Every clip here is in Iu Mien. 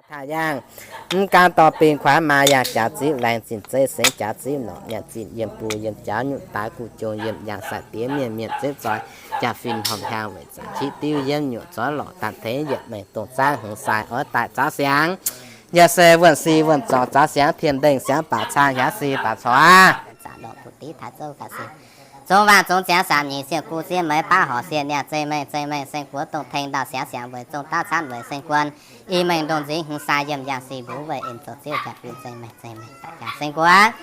Taaih yaangh, mv gaanv dorh bing kuaaiv maa, yangh jaax ziv laengz, zinh zeiv sengx jaax ziv norqc, nyanc zinh yiem bung yiem jaax, nyutc daaix guv jong yiem, yangh sai diex mienh, mienh zipv zoih, jaa-fin horpc hiaang weic zanc qiv diuv yienv, nyuoqc zoih lorqc daanh tengx, yietc mengh dongh zaangv hmz sai oix daaih zaux siangx. Yaac se wuonh si wuonh zorngx zaux siangx, tien ndengh siangx baac caa, hiaav si baac corc aqv. Zungv waangh zungx ziangx saamx nyic, siec gu ziev meix baav horc, siec niangh zeiv mengh, zeiv mengh seng guoqv dongh tengx ndau siangx siangx weic zong dauh caanv weic seng guon. I mengh ndongh nzingx hmz sai yiem, yangh si mbuv weic en zoux ziouv jaa-fin, zeiv mengh zeiv mengh daaih jaa seng guoqv.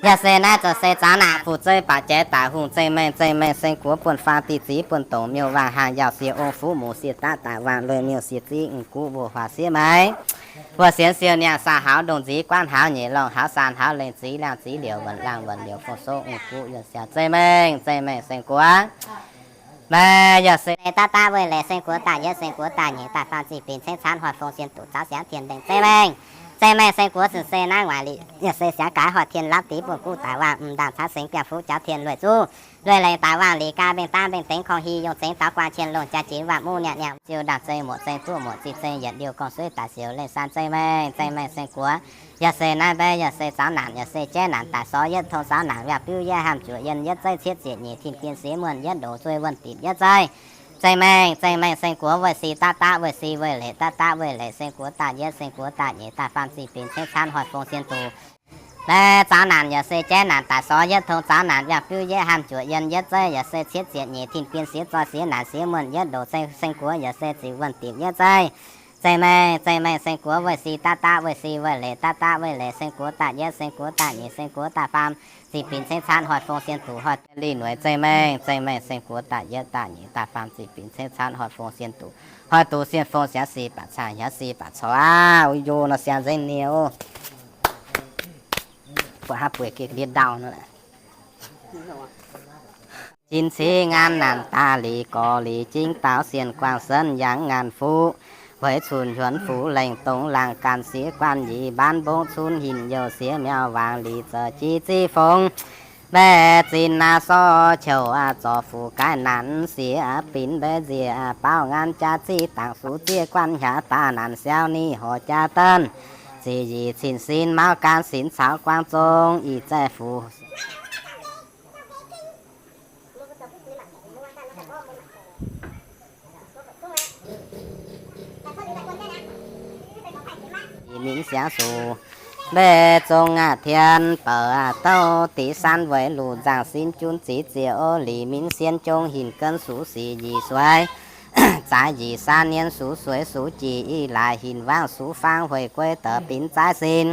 Yaac se naaiv zoux se zaux naanc fu'jueiv baac jeiv daic hungh, zeiv mengh zeiv mengh seng guoqv buonv-faang diuh ziv buonv-dongc, miuc-waangc haangh yaauh, siex ong fuqv muc, siex daqv daaih waangh lui miuc, siex ziv ong guv mbuo huaax siev meix. Mbuo sienx siou niangh saah, haux ndongh nziv guanv, haux nyeic lorngh, haux saan, haux lengh ziv, laangh ziv liouc, wuonc laangh wuonc liouc, fong sou ong guv yuonh siaauc, zeiv mengh zeiv mengh seng guoqv. Maiv yaac se daav daav weih leiz, seng guoqv daaih yietv, seng guoqv daaih nyeic, daaih faam zih binc cengx caanv hnoi fong sien duqc, zaux siangx tien ndengh, zeiv mengh zeiv mengh seng guoqv. Cun se naaiv nguaaic liqc, yaac se siangx gaaix hoic tien lapv div buonv guv daic waangh, m'ndaangc caav sengx biangh fuqv jauv tien lueic zuqv, lueic leiz daaih waangh liqc gaah, mbeng dangv mbeng dengx korngh hi yongh zengx zaux guaan qien longh jaa jiex waangh muv niangh niangh ziouc ndaangc zeiv muoc zeiv duqv muoc zih zeiv yietc liuh gorngv suiv daic sioux lengh saan, zeiv mengh zeiv mengh seng guoqv. Yaac se naaiv mbaeqv yaac se zaux naanc, yaac se jaiv naanc daaih sorv yietv tong zaux naanc, yaac biuv yietv haamh juoqc yienh yietv zeiv, cietv ziepc nyeic tin-bien siev muonh yietv ndoqc zueih wuonh dipc yietv zeiv. Zeiv mengh zeiv mengh seng guoqv. Weih si daav daav weih si weih leiz, daav daav weih leiz seng guoqv daaih yietv, seng guoqv daaih nyeic, daaih faam zih binc cengx caanv hnoi fong sien duqc. Mbaeqv zaux naanc yaac se jaiv naanc daaih sorv yietv tong zaux naanc, yaac biuv yietv haamh juoqc yienh yietv zeiv, yaac se cietv ziepc nyeic tin-bien siev zoih siev naanc siev muonh yietv ndoqc zeiv, seng guoqv yaac se ziqc wuonh dipc yietv zeiv. Zeiv mengh zeiv mengh seng guoqv. Weih si daav daav weih si weih leiz, daav daav weih leiz seng guoqv daaih yietv, seng guoqv daaih nyeic, seng guoqv daaih faam zih binc cengx caanv hnoi fong sien duqc, hnoi deix lih nueiz. Zeiv mengh zeiv mengh seng guoqv daaih yietv daaih nyeic daaih faam zih binc cengx caanv hnoi fong sien duqc, hnoi duqc sien fong siangx si baac caa, hiaav si baac corc aqv. Uv, yo nor siang nzengc niu. Buatc haav bueix geh ndie ndau nor. Jin civ ngaanv naanc daaih liqc gorx liqc jingv daaux sienh guangc senv yangh ngaanc fuqv, hueix cunc hiuonv fuqv lengh dongh laangh ganh siev guanh yie mbaanv mbongv cunv hinc youh siev miauv waangc liqc zoux jiv ziv fongx. Mbaeqc zinh naaiv sorv qouc aqv, zorc fuqv gaaiv naanc siev aqv, binc mbaeqc nziex aqv, baaux ngaanv jaax ziqv dangc suqv zieqv guanh hiaav daaih naanc siauv ni horc jaa deenv. Ziqc yic cin sin mauv gaanv sinx caux guaang zong ih zaih fuqv Liqc minc siangx suqc mbaeqc zong aqv, tien bouc aqv, douv diqc san weic luqc nzangc sin junv ziqc ziec o. Liqc minc sien jong hinc gen suqv sic yic sueix, zaaix yic san nien suqv sueix suqv jic i laaix hinc waangv suqv faang hueic guei deix binc zaaiv sin.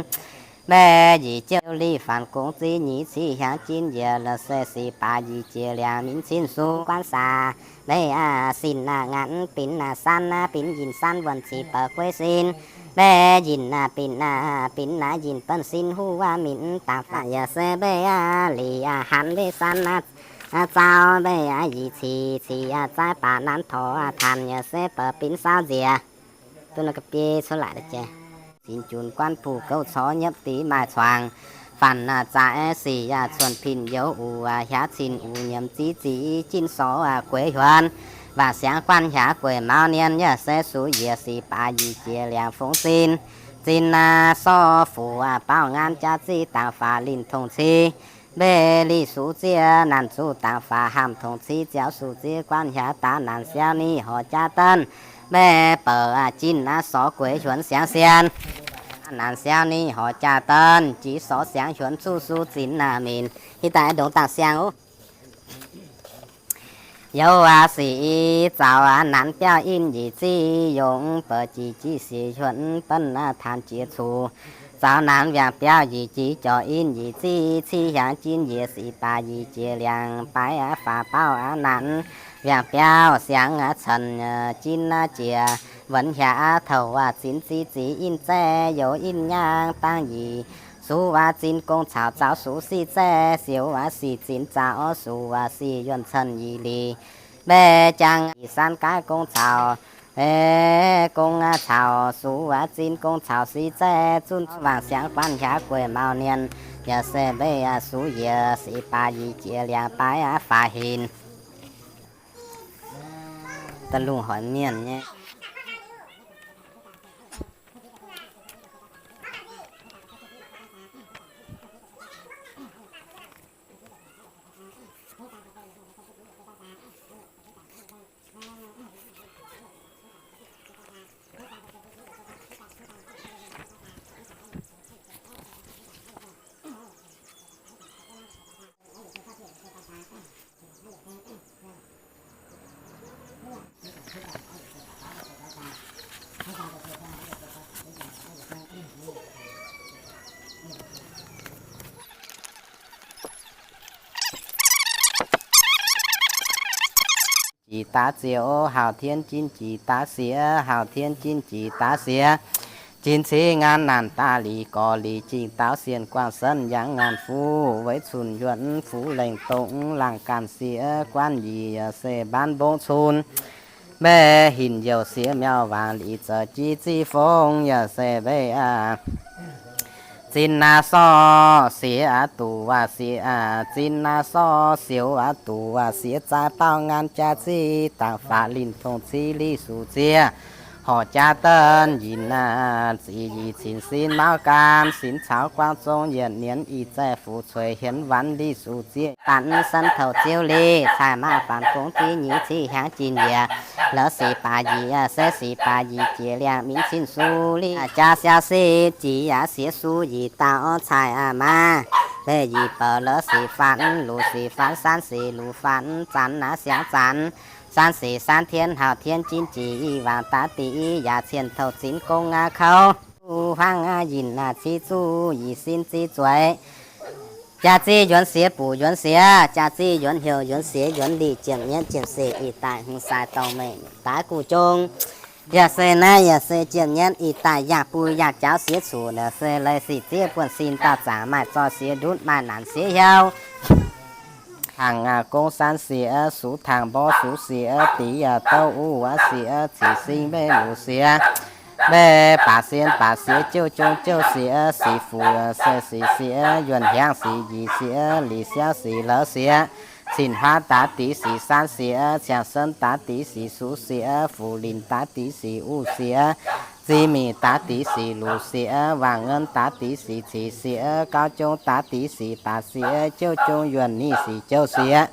Mbaeqc yic jiouv liv faanx gong ziv nyic ciqv hiaangx jin yiec la'se sic baaix yic jiex liangx minc cin suqv guanv saax. Mbaeqc aqv, sinx aqv, nganc binc aqv, san aqv, binc yinh san wuonh cic bouc guei sin. Mbaeqc yinh aqv, binc aqv, binc aqv, yinh benx sin huv aqv, minc dangx faanx yaac se mbaeqc aqv, liqc aqv, hanx mbaeqc san aqv, zaux mbaeqc aqv, yic cic cic aqv, zaaiv baac nanv torc aqv, tanx yaac se bouc binc saauv nziex. Duqv naaiv ga'biei cuotv laaic deix jai. Sinx junc guanv buv gouv corc nyepv div maaih cuangx. Faanx aqv, zaaix sic aqv, cuonx pin youz uc aqv, hiaav cin uc nyiemc ziv zic jin sorc aqv, gueix hiuonx. Waac siangx guanv hiaav gueic mauv nien yaac se suqv yiec sic baaix yic jiex liangx fongx zin. Zin aqv, sorv fuqv aqv, baaux ngaanv jaax ziqv dangx faaux linh tongx cii. Mbaeqc liqc suqv zieqv naanc zuqv dangx faaux hamh tongx cii ziouc suqv zieqv guanv hiaav daaih naanc siauv ni horc jaa daaih. Mbaeqc bouc aqv, jin aqv, sorc gueix hiuonx siangx sien. Naanc siauv ni horc jaa daaih, jiex sorc siangx hiuonx zuqv suqv zin aqv minc. Hitv daaih ndongx dangh siang oc. Youz aqv, sic i zaux aqv, naanc biauv in yic ziqv yongc bouc jic jiqv sic hiuonx benx aqv, tanx jiex cuc. Zaux naanc wiangh biauv yic jiqv jorc in yic ziqv ciqv hiaangx jin yiec sic baaix yic jiex liangx baaix aqv, faaux baauv aqv, naanc wiangh biauv siangx aqv, cen jin aqv, jiex wuonx hiaangx aqv, touc aqv, zinx ziqv ziqv in zaeqv youz in nyaangv dangv yic. Suqv aqv, zin gong caux zaux suqv siqv zaeqv sioux aqv, siqv zinx zaux suqv aqv, siqv yuonh cen yic lic. Mbaeqc jangx yic san gaaiv gong caux, gong caux suqv aqv, zin gong caux siqv zaeqv zunv waangc siangx guanv hiaav gueic mauh nien, yaac se mbaeqc aqv, suqv yiec sic baaix yic jiex liangx baaix aqv, faaux hinc. Da'lungh hoic mienh nyei. jiex daav ziouc, hauh tien jin jiex daav siex, hauh tien jin jiex daav siex. Jin cingv ngaanc naanc daaih liqc gorx liqc jingh daauv sienh guangc senv yangh ngaanc fuv, weic cunc yuonc fuv lengc dongh laangh ganh siex guanv yie se mbaanv mbong cun. Mbeih hinc youh siex miauh waangc liqc zoux jiex ziqv fongx yaac se mbeih aac. Zinh naaiv sorc siex aav duqv waac siex, zinh naaiv sorc siouc aav duqv waac siex zaaix baaux ngaanc jaax ziqv dangc faatv linh tongx civ liqc suc ziex horc jaax daaih yinc naaiv ziqc yie cin sin mauv gaam sin caux guangc zong yietc nienv ih zaih fuqv cueix hienx wanc liqc suc ziex danc san touc ziouv liqc caaix maaih faanx gong ziqv nyeic ciqv hiaangx jin yie. Lorz sic baac yie se sic baac yie jiex liangx min cin su liqc jaax siaauc siqv jiex yaac siex su yie dauh caaix aac maa. Mbeih yie bouc lorz sic faanx luc sic faanx sanv sic luc faanx zanc naaiv siangx zanc. Sanv sic sanv tien hauh tien jin jiex i waangc daav diqc yaac cien touc zinx gong aav kouv. Huangv aav yinc aav civ zuqv yie sin ziqv zueiz. Jaax ziqv yuonx siex buc yuonx siex, jaax ziqv yuonx heuc yuonx siex yuonx liqc jiemh nyienv jiemh sic ih daaih hmz sai dorngh mengh daaix guv jong. Yaac se naaiv yaac se jiemh nyienv ih daaih yangh buo yangh jaux siex cuqv naaic se leiz sic zieqv buonv sin dauh zaangc maaih zoih siex ndutv maaih naanc siex hiuv. Tangx aav gong sanv siex suv tangx mborqv suv siex diqc yaac douv uv wuov siex cic sing mbeih luc siex. Mbeih baac sien baac siex jouv jong jouv siex sic fuc se sic siex yuonc hiaangv sic njiec siex lic siauv sic lorz siex. Cin huaav daav diqc sic sanv siex ciangv senv daav diqc sic suv siex fuc linh daav diqc sic uv siex. Zinh mingh daav diqc sic luc siex, waangc ngen daav diqc sic cic siex, gauv jong daav diqc sic baac siex, jouv jong yuonc ninh sic jouv siex.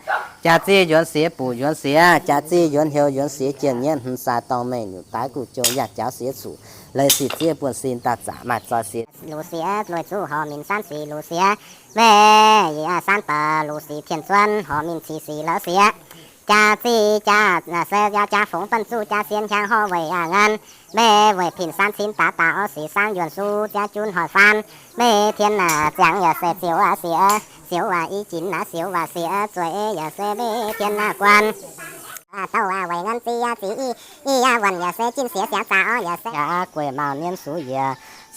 Jaax ziqv yuonx siex buc yuonx siex, jaax ziqv yuonx heuc yuonx siex, jiem nyienv hmz sai dorngh mengh nyutc daaix guv jong yangh jaux siex cuqv, leiz sic zieqv buonv sin dauh zaangc maaih zoih siex luc siex, lueic zuqv horc minc sanv sic luc siex. Mbeih yie sanv baac luc sic tien zuonv horc minc cic sic lorz siex. Jaax ziqv jaax se jaax fongx banh zuqv jaax sien hiaangx horc weic aav ngan. Mbeih weic pin sanv cin daax daax orv sic saangv yuonc su ziangv junv hoic faan. Mbeih tien naaic ziangx yaac se siouv waac siex, siouv waac i jinx naaiv siouv waac siex zueiz yaac se mbeih tien naaiv guan. Douh aac weic ngan ziqv yaac ziqv i, i yaac wuonc yaac se jin siex siangx zaax orv yaac se yaac gueic mauh nienv suv yie.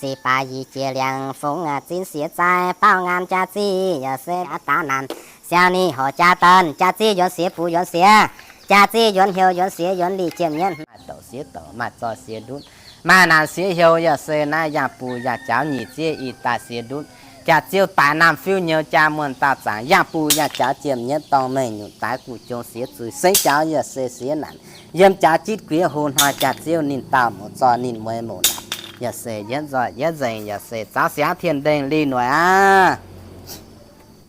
Sic baac yie jiex liangx fongx zin siex zaih baaux ngan jaax ziqv yaac se daav naanc siangx ninh horc jaax daaih jaax ziqv yuonx siex buc yuonx siex, jaax ziqv yuonx heuc yuonx siex yuonx liqc jiem nyienv maaih douc siex douc maaih zoih siex ndutv, maaih naanc siex heuc yaac se naaiv yangh buc yangh jaux nyic zieqv ih daaih siex ndutv. Jaax ziouv daaih naamh fiuv nyouz jaa muonh dauh zaangc yangh buc yangh jaux jiem nyienv dorngh mengh nyutc daaix guv jong siex zuiz sengx jaux yaac se siex naanc. Yiem jaax jitv guiex hlo hnoi jaax ziouv ninh dauh mouz zoih ninh mueiz mouz naanc yaac se yietv nzoih yietv nzengc yaac se zaux siangx tien ndengh lih noic aqv.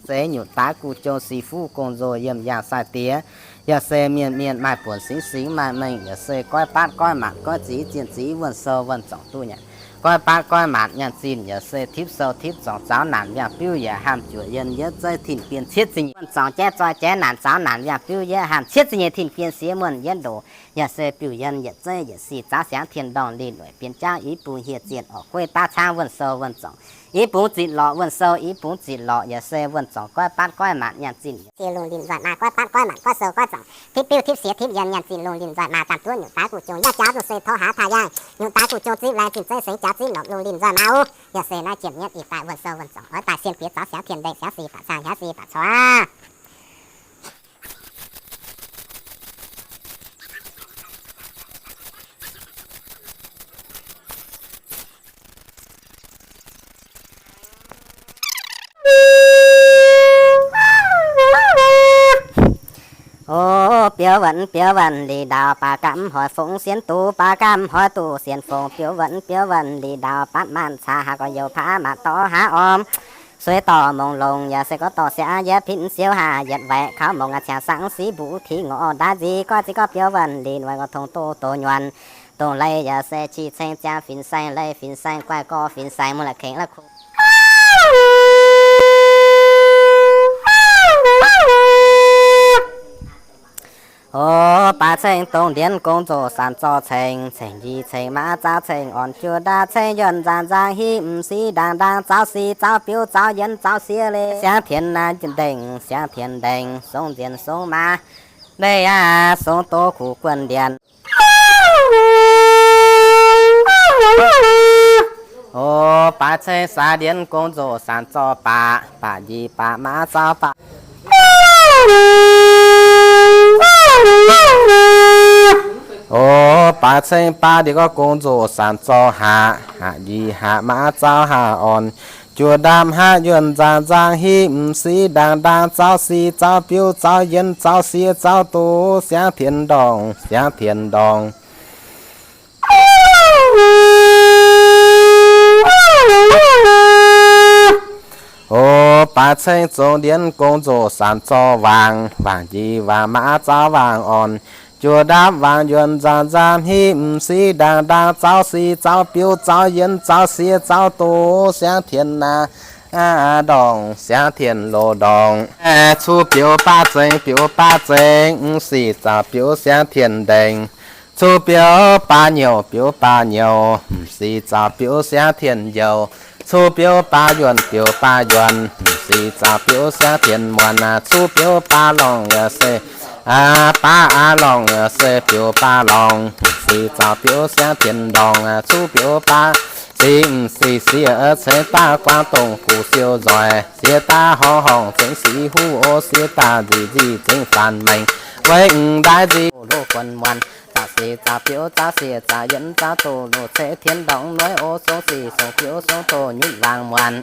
Se nyutc daaix guv jong sic fuqv gong-nzou yiem yangh sai diex. Yaac se mienh mienh maaih buonc singx singx maaih mengh yaac se goiv batv goiv maanc goiv ziqc zienh ziqc wuonh sou wuonh zorngc duqv nyanc. Goiv batv goiv maanc nyanc zinh yaac se tipv sou tipv zorngc zaux naanc yangh biuv yaac haamh juoqc yienh yietv zeiv tin-bienh cietv zingh nyeic wuonh zorngc jaiv zoih jaiv naanc zaux naanc yangh biuv yietv haamh cietv zingh nyeic tin-bienh siex muonh yietv ndoqc. Yaac se biuv yienh yietc zeiv yietc sic zaux siangx tien ndorngh lih noic bienh jauv i bung hieh zienh orqc gueiv daav caangv wuonh sou wuonh zorngc. I bungx zitc lorqc wuonh sou i bungx zitc lorqc yaac se wuonh zorngc goiv batv goiv maanc nyanc zinh. Zinh lungh linh nzoih maa goiv batv goiv maanc goiv sou goiv zorngc tipv biuv tipv siex tipv yienh nyanc zinh lungh linh nzoih maa daaih duqv nyutc daaix guv jong yaac jaax zuqc se tov haaix taaih yangh nyutc daaix guv jong zipv laengz zinh zeiv sengx jaax zipv norqc lungh linh nzoih maa oc. Yaac se naaiv jiem nyienv ih daaih wuonh sou wuonh zorngc oix daaih sien bieqc zaux siangx tien ndengh siaauv sic baac cang hiaauv sic baac caux aqv. O, biouv wuonh biouv wuonh lic ndaauh baac gamh hoic fongx sienx duqv, baac gamh hoic duqv sienx fongx, biouv wuonh biouv wuonh lic ndaauh batv maanc caax haaix gorx-youz paav maanc dorh haaix orm. Sueih dorh mongh longc yaac se gorngv dorh siangx yietv pin siouv haac yietv waeqc kaux mongh a'ciangx sangv siv mbuo tiqv ngorc ndaaiv nziv gorngv ziex gorngv biouv wuonh lic noic ngorc tongx doz doz nyuonh. Dongh leiz yaac se qiex ceng ziangx fin-saeng leiz fin-saeng guaih gorx fin-saeng mungh la'kengx la'kuqv. O, baac ceng dongh ndienv gong zoqc sanc zorqv ceng, ceng njiec ceng maa zaaux ceng orn juoh ndaauv ceng yuonh nzaanc nzaang hiv m'sic ndaang ndaang zaaux sic zaaux biouv zaaux yienh zaaux siex leiz siangx tien naaiv ndengh siangx tien ndengh songx nzienh songx maa. Mbeih aqv, songx doz kuv guon ndienx. O, baaix ceng saax ndienx gong nzoqc sanc zorqv baac, baac njiec baac maav zaux baac. O, baaix ceng baav ndienx gorngv gong nzoqc sanc zorqv haac, haac njiec haac maav zaux haac orn. Juoz ndaamv haav yuonh nzaangc nzaang hiv m'sic ndaangc ndaang zaux sic zaux biux zaux yienx zaux siex zaux doz siangv tien ndorngc, siangv tien ndorngc. O, baaix ceng zongx ndienx gong nzoqc sanc zorqv waangc, waangc njiec waangc maav zaux waangc orn. Juoz ndaamv waangc yuonh nzaangc nzaang hiv m'sic ndaangc ndaang zaux sic zaux biux zaux yienx zaux siex zaux doz siangv tien naaiv ndorngc, siangv tien loz ndorngc. Cuv biux baav zengx, biux baav zengx, m'sic zaux biux siangv tien ndengc. Cuv biux baav nyouc, biux baav nyouc, m'sic zaux biux siangv tien youc. Cuv biux baav yuonh, biux baav yuonh, m'sic zaux biux siangv tien muonc. Cuv biux baav lorngc yaac se, baav aqv lorngc yaac se biux baav lorngc, m'sic zaux biux siangv tien ndorngc. Cuv biux baav sic, m'sic siex ceix daav guaang dongh guv siou nzoih, siex daav horngz horngc zengx sic huv o, siex daav nzic nzic zengx faanx maengx. Weic m'ndaaih nzic loz guon muonc, zaux sic zaux biux zaux siex zaux yienx zaux doz loz ceix tien ndorngx nueiv o, song sic song biux song doz nyutc waangc muonc.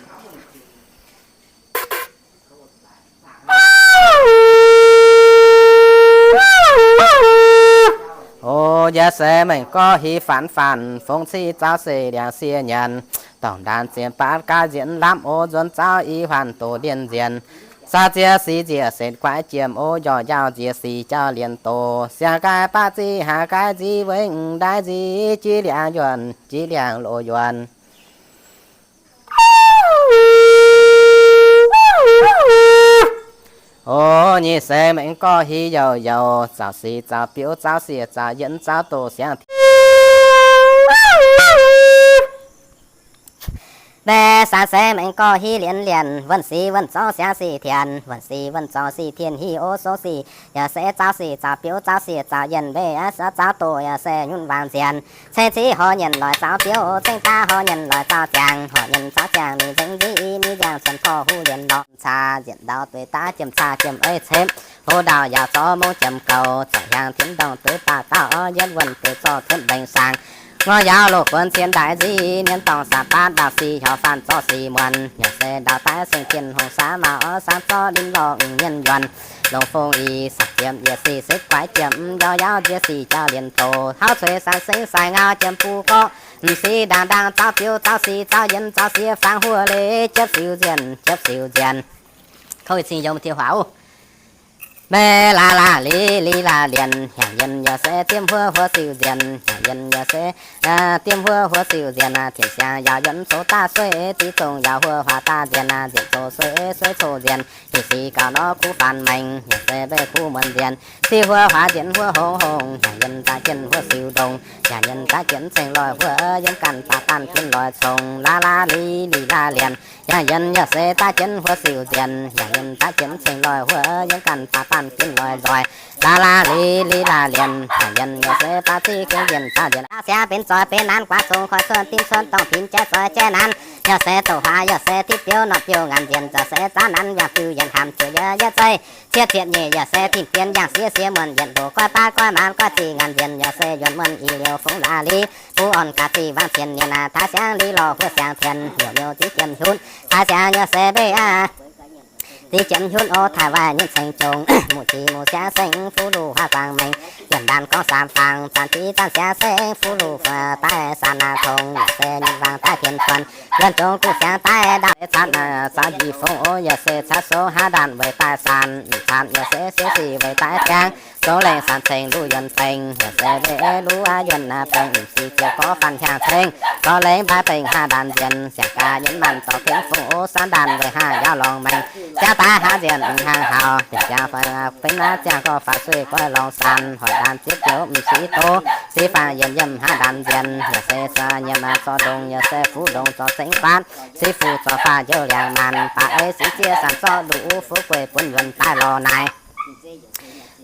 O, yaac se mengh gorx hiv faanx faanx fongx civ zaux sic ndiangx siex nyanc, dorngc ndaanx zienx baatv gaav nzienx lamh o, nzuonx zaux i huaanh doz ndienh nzienx. Zaux ziex sic nziec setv guaix jiem o, njorc njaaux nziec sic jauv lienh doz, siang-gaai baav ziv haav gaai nziv, weic m'ndaaih nziv jiex liangx yuonh, jiex liangx loz yuonh. O, nyic se mengh gorx hiv youc youc, zaux sic zaux biux zaux siex zaux yienx zaux doz siangv tien. Mbeih saam se mengh gorx hiv lienz lienc, wuonh sic wuonh zorngv siangv sic tien, wuonh sic wuonh zorngv sic tien hiv o, song sic yaac se zaux sic zaux biux zaux siex zaux yienx, mbeih aqv zaux doz yaac se nyutc waangc nzienx. Ceng civ horh nyienc loic zaux biux, ceng daav horh nyienc loic zaux ziangx, horh nyienc zaux ziangx mingh nzengc nziv i, mingh ziangh cien porv huv lienz lorz caa nzienc ndau dueiv daav jiem caa jiem ei cemv, hlo ndau yaauc zorqv mongv jiem goux, zorc hiaangx tienv ndorngh dueiv baac daauh orv yietv wuonh deix zorqv cuotv mbengx saangx. Ngorc yaauv loz guonx cien ndaix nziv, nienv dorngh saah baatv ndau sic hnyouv faanv zorqv sic muonc, yaac se ndau daaih seng jien hngongx saah maauh orv saah zorqv linh lorh m'nyienv yuonh. Longc fong i sapc jiem yietc sic setv guaix jiem, njorc yaauv nziex sic jauv lienh doz, hlauv cueix saanx sengx saai ngau jiem buv gorqv, m'sic ndaangc ndaangc zaux biux zaux sic zaux yienx zaux siex fangx huoqv leiz jiepv siu nzienh, jiepv siu nzienh. Kouv cing yiem ti huaax. Mbeih laax laax liz liz laax lienc, hnyangx yienh yaac se diemv huov huov siu nzienh, hnyangx yienh yaac se diemv huov huov siu nzienh. Tien siangx yaauc yienh coux daav sueiv, ziv zongh yaauc huov huaax daav nzienh, nzienh coux sueiv sueiv coux nzienh. Hiuv sic gauh nor kuv faanx maengx, yaac se mbeih kuv muonc nzienh. Ziv huov huaax nzienh huov hongx hongx, hnyangx yienh daav jienh huov siu ndongh, hnyangx yienh daav jienh ceng loih huov, yiem ganh baac daanh jienh loih congx. Laax laax liz liz laax lienc, hnyangx yienh yaac se daav jienh huov siu nzienh, hnyangx yienh daav jienh ceng loih huov, yiem ganh baac daanh jienh loih nzoih. Laax laax liz liz laax lienc, hnyangx yienh yaac se baac ziv gengh nzienh daav nzienh. Siangx benx zoih benx naanc guaax zongx koi cuotv dimv cuotv dorngh pinx jaiv zoih jaiv naanc. Yaac se doqc huaax yaac se div biouv norm biouv ngaanc nzienh, za'gengh se zaav naanc yaac biouv yienh hamh jiex yiex yiev zeiv. Ciev ciev nyeic yaac se tin bienx yangh siev siev muonh yienh ndoqc goiv baav goiv maanc goiv zih ngaanc nzienh, yaac se yuonh muonh i liouh fongx laax liz. Buv orn gaax zih wangc cien nyienh, taaix siangx liz lorh huov siangx tien, heuc miuc ziv jiem hiuv. Taaix siangx yaac se mbeih aqv, ziv jiem hiuv o, taaix waaic nyienh ceng jongx. Muqv ziqc muqv siangx sengx fuqv luqv huaax guangc mengh, yienh ndaanh gorngv saam fangx, zaanc ziv zaanc siangx sengx fuqv luqv daaih saan naaiv tongx, yaac se nyienh wangc daaih pien cuonx. Yuonh jongx guv siangx daaih ndaauv caqv, caqv nyic fongx o, yaac se caqv sou haav ndaanh weic daaih saan, caqv yaac se siev sic weic daaih siangx. Sou lengh saanc ceng luv yuonh bengx, yaac se mbeih luv aqv yuonh naaiv bengx, m'sic ziepc gorx faanv hiaangx ceng, gorx lengh mbaaix bengx haav ndaanh nzienh. Siangx gaax nyienh maanc dorh gengh fongx o, saan ndaanh weic haav yaauv lorngx maengx. Ziangh daaih haav nzienh m'hnaangx haux, ziangh fai benx naaiv ziangh gorx faaux sueih goiv lorngx saan, hoic ndaanh ziex joux m'sic doz, sic faang yienh yiem haav ndaanh nzienh. Yaac se nyiemc zorqv ndongh, yaac se fuqv ndongh zorqv cengx faatv, sic fuqv zorqv faah njoux liangx maanc, baac ei sic ziex saanc zorqv luv fuqv gueiv bun yuonh daaih lorh naaiv.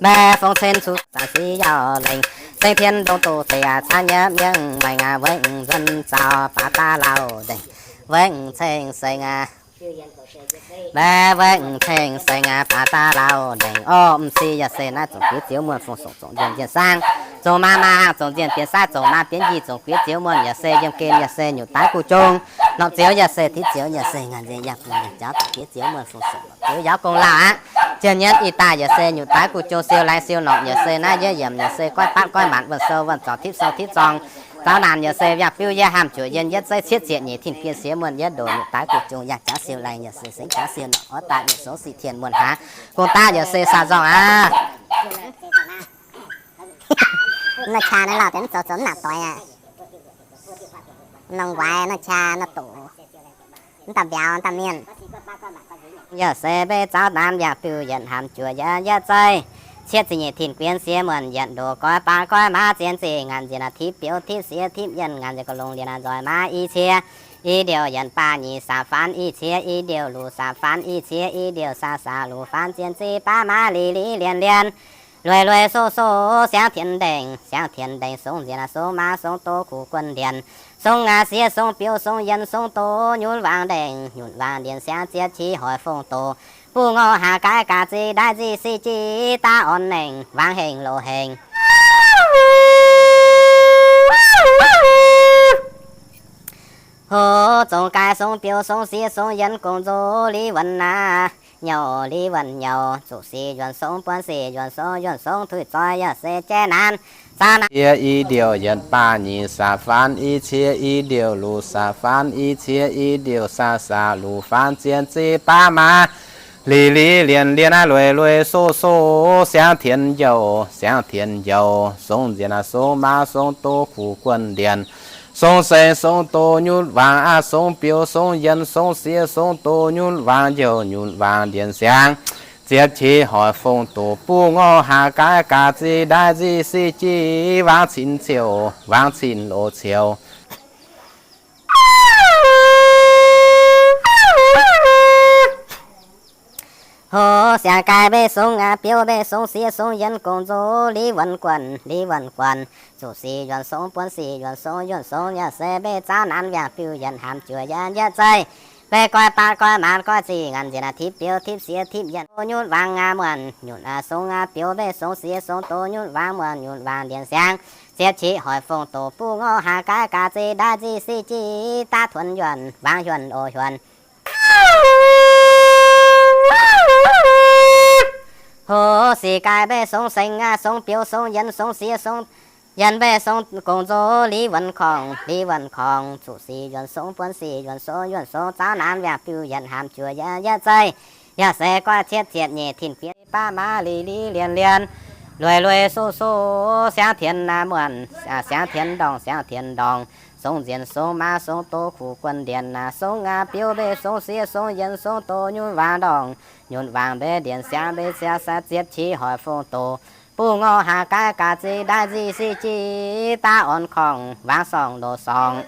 Mbaeqc fong cen cuqv zanc sic yaac lengc, seng tien ndongc doqc deic yaac caanv nyei mienh maengx aqv, wengv nzuonx zaux baac daav lauh ndengc, wengv ceng seng aqv. Mbaeqc wengv ceng seng aqv, baac daav lauh ndengc orv. M'sieqv yaac se naaiv zongc guiev ziouv muonh fungc songc zongc nzienh nzienh saang, zongc maa maa haangh zongc nzienh bienx saav, zongc maa bienx njiec zongc guiev ziouv muonh yaac se yiem gen yaac se nyutc daaih guv jong. Norm ziouv yaac se tiuv ziouv yaac se ngaanc nziex yaac bungx yaac jauv zongc guiev ziouv muonh fungc songc norm ziouv yaac gong lauh aqv. Zien nyeiv ih daaih yaac se nyutc daaih guv jong siou laengz siou norqc yaac se naaiv yietv yiemc yaac se goiv baatv goiv maanc wuonh sou wuonh zorc tipv sou tipv zorng. Zaux naanc yaac se yaac biuv yietv haamh juoqc yienh yietv zeiv cietv ziepc nyeic tin-fien siex muonh yietv ndoqc nyutc daaih guv jong yaac jauv siou laengz yaac se sengx jauv siou norqc orv daaih nyutc sou sic tien muonh haaix. Gong daav yaac se saa nzorng aqv. Naaiv qaa naaiv lauh deix mv zoux zoux mv nangc doix aqv. Nongh waix naaiv qaa naaiv doqc, mv dauh mbiauz mv dauh mienh. Yaac se mbeih zaux naanc yaac biuv yietc haamh juoqc yienh yietv zeiv cietv ziepc nyeic tin-guienh siex muonh yietv ndoqc goiv baatv goiv maaz zien ziqc ngaanc nziex aqv, tipv biouv tipv siex tipv yienh ngaanc nziex gauh longx liuz naaiv nzoih maaz i cie i ndiouh yietc baah nyic saam faanv i cie i ndiouh luc saam faanv i cie i ndiouh saah saah luc faanv zien ziqc baav maaz li li lienh lienh lueiz lueiz soqv soqv siangv tien ndengc, siangv tien ndengc songx nziex aqv, songx maaz songx doz kuv guon ndienx, songx aqv siex songx biouv songx yienh songx doz nyunv waangc ndengc, nyunv waangc ndienx siangv ziepc qiex hoic fongc doqc, buv ngorc haac gaaiv gaax zinh ndaaiv nzic sic jic daav orn nengc waangc hengh loz hengx. Hoc zongx gaaix songx biouv songx siex songx yienh gong nzoz li wuonc aav, nyouc li wuonc nyouc, zuqc sic yuonc songx buonv sic yuonc songx yuonc songx tuix zoih yaac se jaiv naanc. Zaux naanc i ndiouh yietc baah nyic saam faanv i cie i ndiouh luc saam faanv i cie i ndiouh saah saah luc faanv zien ziqc baav maaz li li lienh lienh aav, lueiz lueiz soqv soqv siangv tien njoux, siangv tien njoux songx nziex aqv, songx maaz songx doz kuv guon ndienx, songx sengx songx doz nyunv waangc aav, songx biouv songx yienh songx siex songx doz nyunv waangc njoux nyunv waangc ndienx siangv ziepc qiex hoic fongc doqc, buv ngorc haac gaaiv gaax zinh ndaaiv nzic sic jic waangc cin ciouc waangc cin loz ciouc. Hoc siangx gaaix mbeih songx aqv, biouv mbeih songx siex songx yienh gong nzoz li wuonc guonc li wuonc guonc, zuqc sic yuonc songx buonv sic yuonc songx yuonc songx yaac se mbeih zaux naanc yaac biuv yietc haamh juoqc yienh yietv zeiv, mbeih goiv baatv goiv maanc goiv zinh ngaanc nziex aqv, tipv biouv tipv siex tipv yienh doz nyunv waangc aav muonh nyunv aav songx aqv, biouv mbeih songx siex songx doz nyunv waangc muonh nyunv waangc ndienx siangv ziepc qiex hoic fongc doqc, buv ngorc haac gaaiv gaax zinh ndaaiv nzic sic jic daav tuonx yuonh waangc yuonh oc yuonh. Hoc sic gaaix mbeih songx sengx aav, songx biouv songx yienh songx siex songx yienh mbeih songx gong nzoz li wuonc korngc li wuonc korngc, zuqc sic yuonc songx buonv sic yuonc songx yuonc songx zaux naanc yaac biuv yietc haamh juoqc yienh yietv zeiv, yaac se goiv cietv ziepc nyeic tin-guienh baav maaz li li lienh lienh lueiz lueiz soqv soqv siangv tien aav muonh, siangv tien ndorngc siangv tien ndorngc, songx nziex songx maaz songx doz kuv guon ndienx aav, songx aqv biouv mbeih songx siex songx yienh songx doz nyunv waangc ndorngc nyunv waangc mbeih ndienx siangv mbeih siangv saah ziepc qiex hoic fongc doqc, buv ngorc haac gaaiv gaax zinh ndaaiv nzic sic jic daav orn korngc waangc sorngc loz sorngc.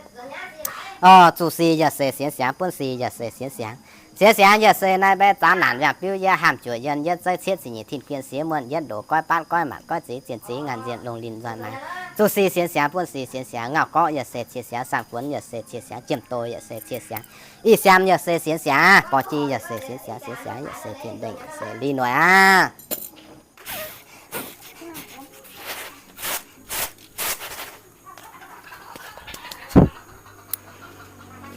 Orv, zuqc sic yaac se sienx siangx, buonv sic yaac se sienx siangx. Sienx siangx yaac se naaiv mbaeqv zaux naanc yaac biuv yietv haamh juoqc yienh yietv zeiv cietv ziepc nyeic tin-guienh siex muonh yietv ndoqc goiv baatv goiv maanc goiv ziex zienh ziex ngaanc nziex longx linh nzoih maaiz. Zuqc sic sienx siangx, buonv sic sienx siangx, ngauh gorqv yaac se cie siangx, saang-buonv yaac se cie siangx, jiem-doz yaac se cie siangx, ih siaam yaac se sienx siangx, borqv jiex yaac se sienx siangx, sienx siangx yaac se tien ndengc yaac se li noic aqv.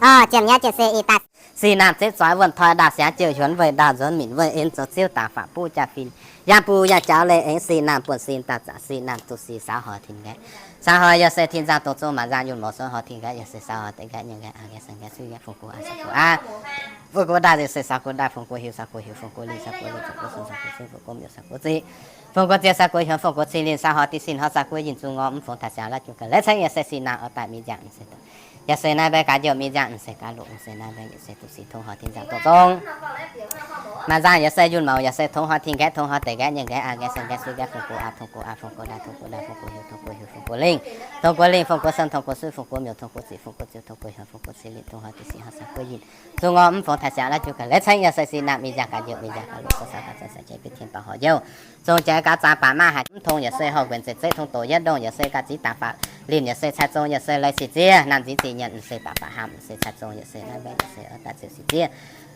Orv, jiem nyauv jien se ih daaih. Sic naamh zipv zoix wuonh toi ndaauh siangx jouh hiuonx weih ndaauh nzuonx minc weih en zoux ziouv dangc faatv buv jaa-fin, yangh buv yangh jaux leih aengx sic naamh buonv sic daaih zaqc sic naamh zuqc sic saux hoic tin ngaeqv. Saux hoic yaac se tin nzangc doqc zong maanc nzangc yunh mouz saux hoic tin ngaeqv yaac se saux hoic deix ngaeqv nyei ngaeqv aqv, ngaeqv se ngaeqv suiv ngaeqv fungx gu aqv, fungx gu aqv. Fungx gu ndaauh yaac se saux gu ndaauh, fungx gu hiuv saux gu hiuv, fungx gu lingh saux gu lingh, fungx gu sun saux gu sun, fungx gu miuc saux gu ziqc, fungx gu ziex saux gu hiuonx, fungx gu cing lingh saux hoic deix sin hnoi saux gu yinh zuqc ngorc mv fungx taaih siangx laav jiu ga'leix cengx yaac se sic naamh oix daaih mingh nziangh se yaac se naaiv mbaeqv gaax njoux mingh nziangh se gaax loqc se naaiv mbaeqv yaac se duqv sic tong hoic tin nzangc doqc zong. Maaih nzangh yaac se yunh mouc, yaac se tongx hnoi tin nqaeqv, tongx hnoi deix nqaeqv, nyei nqaeqv aqv, nqaeqv se nqaeqv, suiv nqaev, fongc gox aqv, fongc gox aa, fongc gox ndaix, fongc gox heuc, fongc gox heuc, fongc gox lingh, fongc gox lingh, fongc gox sen, fongc gox suiv, fongc gox miuc, fongc gox ziqc, fongc gox ziux, fongc gox heuc, fongc gox cin, lingh tongx hnoi deix six hnoi caux guoqv yinh, zungv ngor mv fongx taaih siangx la'jungh ga'leix cengv, yaac se six naamh mingh nziaauc ga'nyiec, mingh nziaauc ga'luoqc, ga'saux ga'zanc, ga'jiex bieqc tien baac horc youh. Zong jaaix gaax zaangc baac maiv haic, mv tong yaac se horh nquenc zeiv zeiv tong doqc yietv ndongh, yaac se ga'ziex dangx faatv linh, yaac se cai zong, yaac se leiz sic ziev, naamh nziv zic nyienc, mv se baac baac haamh, mv se cai zong, yaac se naaiv mbaeqv, yaac se oix daaih ziouc sic ziev.